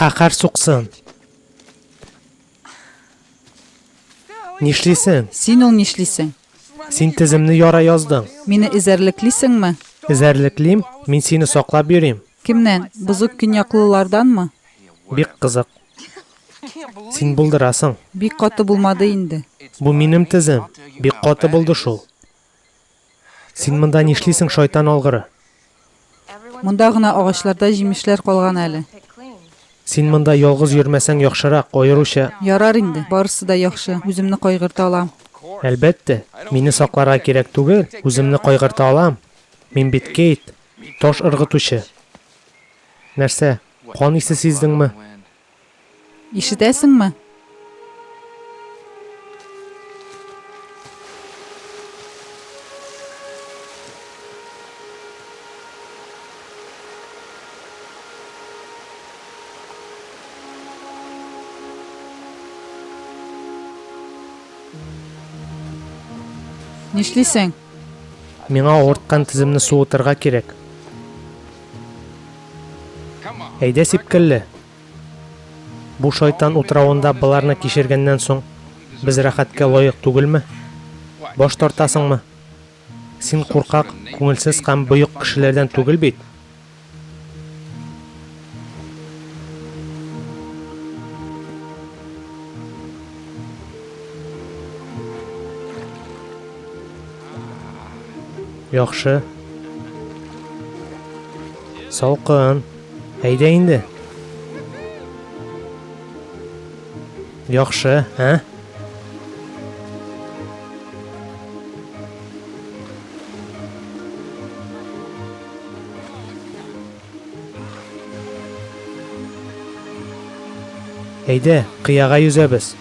Каһәр суксын! Нишлисең? Син ул нишлисең? Син теземне яра яздың. Мине эзәрлеклисеңме? Эзәрлеклим? Мин сине саклап йөрим. Кемнән? Бозык көньяклыларданмы? Бик кызык. Син булдырасың. Бик каты булмады инде. Бу минем тезем. Бик каты булды шул. Син монда нишлисең, шайтан алгыры? Монда гына агачларда җимешләр калган әле. Син монда ялгыз йөрмәсәң яхшырак, аеруча. Ярар инде, барысы да яхшы, үземне кайгырта алам. Әлбәттә, мине сакларга кирәк түгел, үземне кайгырта алам. Мин бит Кейт, таш ыргытучы. Нәрсә, кан исе сиздеңме? Ишетәсеңме? Нишлисең? Миңа авырткан теземне суытырга кирәк. Әйдә, сипкелле. Бу шайтан утравында боларны кичергәннән соң, без рәхәткә лаек түгелме? Баш тартасыңмы? Син куркак, күңелсез һәм боек кешеләрдән түгел бит. Яхшы. Салкын. Әйдә инде. Яхшы, ә? Әйдә, кыяга йөзәбез.